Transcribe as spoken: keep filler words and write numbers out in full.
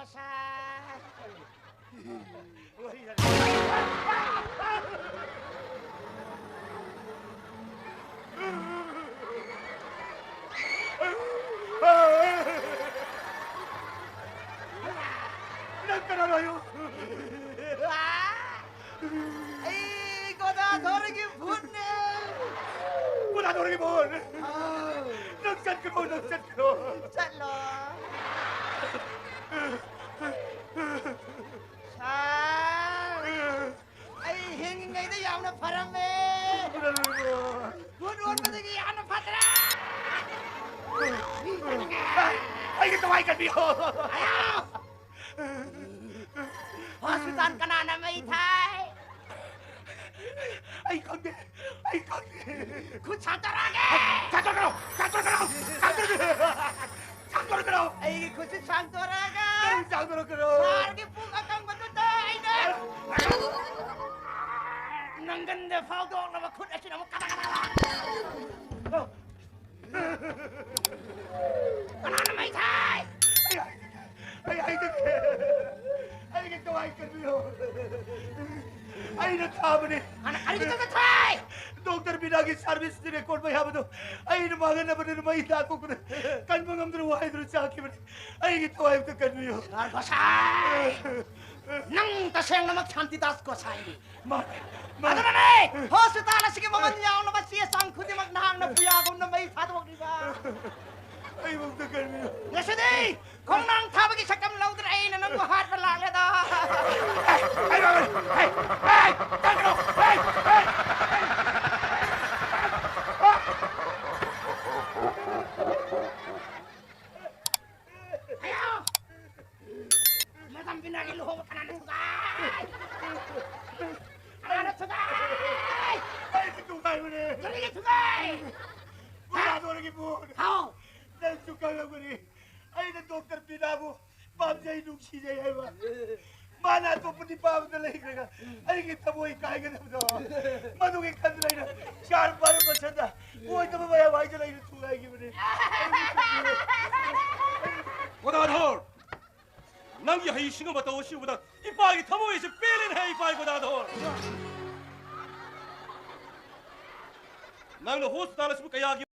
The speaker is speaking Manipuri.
ꯁꯥꯏ꯫ ꯅꯪ ꯀꯅꯥꯅꯣ ꯍꯥꯏꯌꯨ? ꯑꯩ ꯒꯣꯗꯥꯙꯣꯔꯒꯤ ꯚꯨꯠꯅꯦ꯫ ꯒꯣꯗꯥꯙꯣꯔꯒꯤ ꯚꯨꯠ? ꯑꯥꯎ꯫ ꯅꯪ ꯆꯠꯈ꯭ꯔꯣ, ꯅꯪ ꯆꯠꯈ꯭ꯔꯣ꯫ ꯆꯠꯂꯣ꯫ ꯁꯥꯔ, ꯑꯩ ꯍꯤꯡꯉꯤꯉꯩꯗ ꯌꯥꯝꯅ ꯐꯔꯝꯃꯦ꯫ ꯒꯣꯗꯥꯙꯣꯔꯒꯤ ꯚꯨꯠ꯫ ꯚꯨꯠ ꯑꯣꯟꯕꯗꯒꯤ ꯌꯥꯝꯅ ꯐꯠꯇ꯭ꯔꯦ꯫ ꯑꯩꯒꯤ ꯊꯋꯥꯏ ꯀꯟꯕꯤꯌꯣ꯫ ꯑꯌꯥ! ꯍꯣꯁꯄꯤꯇꯥꯜ ꯀꯅꯥꯅ ꯃꯩ ꯊꯥꯏ? ꯑꯩ ꯈꯪꯗꯦ, ꯑꯩ ꯈꯪꯗꯦ꯫ ꯈꯨꯠ ꯁꯥꯡꯗꯣꯔꯛꯑꯒꯦ! ꯁꯥꯡꯗꯣꯔꯛꯀꯅꯣ! ꯁꯥꯡꯗꯣꯔꯛꯀꯅꯣ! ꯁꯥꯡꯗꯣꯔꯛꯀꯅꯣ! ꯁꯥꯡꯗꯣꯔꯛꯀꯅꯣ! ꯑꯩꯒꯤ ꯈꯨꯠꯁꯤ ꯁꯥꯡꯗꯣꯔꯛꯑꯒ ꯅꯪ ꯁꯥꯡꯗꯣꯔꯛꯀꯅꯣ! ꯁꯥꯔꯒꯤ ꯄꯨꯛ ꯑꯀꯪꯕꯗꯨꯗ ꯑꯩꯅ ꯅꯪꯒꯟꯗ ꯐꯥꯎꯗꯣꯛꯂꯕ ꯈꯨꯠ ꯑꯁꯤꯅ ꯑꯃꯨꯛ ꯀꯗꯥ ꯀꯗꯥ ꯂꯥꯎ꯫ ꯀꯅꯥꯅ ꯃꯩ ꯊꯥꯏ? ꯑꯩ, ꯑꯩ, ꯑꯩ, ꯑꯩꯒꯤ ꯊꯋꯥꯏ ꯀꯟꯕꯤꯌꯨ꯫ ꯑꯩꯅ ꯊꯥꯕꯅꯤ꯫ ꯀꯅꯥ, ꯀꯔꯤꯒꯤꯗꯃꯛꯇ ꯊꯥꯏ? ꯗꯣꯛꯇꯔ ꯕꯤꯅꯥꯒꯤ ꯁꯥꯔꯚꯤꯁꯀꯤ ꯔꯦꯀꯣꯔꯗ ꯃꯌꯥꯝ ꯑꯗꯨ ꯑꯩꯅ ꯃꯥꯡꯍꯟꯅꯕꯅꯦꯅ ꯃꯩ ꯊꯥꯗꯣꯛꯄꯗ ꯀꯟꯕ ꯉꯝꯗꯅ ꯋꯥꯍꯩꯗꯨꯅ ꯆꯥꯈꯤꯕꯅꯤ꯫ ꯑꯩꯒꯤ ꯊꯋꯥꯏ ꯑꯝꯇ ꯀꯟꯕꯤꯌꯨ꯫ ꯁꯥꯔ ꯒꯣꯁꯥꯏ! ꯅꯪ ꯇꯁꯦꯡꯅꯃꯛ ꯁꯥꯟꯇꯤꯗꯥꯁ ꯒꯣꯁꯥꯏꯅꯤ꯫ ꯃꯥꯅꯦ, ꯃꯥꯅꯦ꯫ ꯑꯗꯨꯅꯅꯦ, ꯍꯣꯁꯄꯤꯇꯥꯜ ꯑꯁꯤꯒꯤ ꯃꯃꯜ ꯌꯥꯝꯂꯕ ꯆꯦ ꯆꯥꯡ ꯈꯨꯗꯤꯡꯃꯛ ꯅꯍꯥꯛꯅ ꯄꯨꯌꯥꯒꯨꯝꯅ ꯃꯩ ꯊꯥꯗꯣꯛꯂꯤꯕ꯫ ꯑꯩꯕꯨ ꯑꯝꯇ ꯀꯟꯕꯤꯌꯨ꯫ ꯉꯁꯤꯗꯤ ꯈꯣꯡꯅꯥꯡ ꯊꯥꯕꯒꯤ ꯁꯛꯇꯝ ꯂꯧꯗꯨꯅ ꯑꯩꯅ ꯅꯪꯕꯨ ꯍꯥꯠꯄ ꯂꯥꯛꯂꯦꯗ꯫ ꯍꯩ, ꯍꯩ, ꯍꯩ, ꯍꯩ, ꯆꯠꯈ꯭ꯔꯣ, ꯍꯩ, ꯍꯩ, ꯍꯩ꯫ ꯑꯌꯥ! ꯃꯦꯗꯥꯝ ꯕꯤꯅꯥꯒꯤ ꯂꯨꯍꯣꯡꯕ ꯀꯅꯥꯅ ꯊꯨꯒꯥꯏ? ꯀꯅꯥꯅ ꯊꯨꯒꯥꯏ? ꯑꯩꯅ ꯊꯨꯒꯥꯏꯕꯅꯦ꯫ ꯀꯔꯤꯒꯤ ꯊꯨꯒꯥꯏ? ꯒꯣꯗꯥꯙꯣꯔꯒꯤ ꯚꯨꯠ꯫ ꯍꯥꯎ꯫ ꯅꯪꯁꯨ ꯈꯪꯂꯝꯒꯅꯤ꯫ ꯑꯩꯅ ꯗꯣꯛꯇꯔ ꯕꯤꯅꯥꯕꯨ ꯄꯥꯝꯖꯩ, ꯅꯨꯡꯁꯤꯖꯩ ꯍꯥꯏꯕ꯫ ꯃꯥꯅ ꯑꯇꯣꯞꯄ ꯅꯨꯄꯥ ꯑꯃꯗ ꯂꯩꯈ꯭ꯔꯒ ꯑꯩꯒꯤ ꯊꯃꯣꯏ ꯀꯥꯏꯒꯗꯕꯗꯣ꯫ ꯃꯗꯨꯒꯤ ꯈꯟꯗꯨꯅ ꯑꯩꯅ ꯁꯥꯔ ꯄꯥꯔꯃꯁꯟꯗ ꯑꯣꯏꯗꯕ ꯃꯌꯥꯝ ꯍꯥꯏꯖꯤꯜꯂ ꯑꯩꯅ ꯊꯨꯒꯥꯏꯈꯤꯕꯅꯦ꯫ ꯒꯣꯗꯥꯙꯣꯔ! ꯅꯪꯒꯤ ꯍꯩꯁꯤꯡꯕ ꯃꯇꯧ ꯑꯁꯤ ꯎꯕꯗ ꯏꯄꯥꯒꯤ ꯊꯃꯣꯏ ꯑꯁꯤ ꯄꯦꯜꯂꯦꯅꯦꯍꯦ, ꯏꯄꯥ ꯒꯣꯗꯥꯙꯣꯔ꯫ ꯅꯪꯅ ꯍꯣꯁꯄꯤꯇꯥꯜ ꯑꯁꯤꯕꯨ ꯀꯌꯥꯒꯤ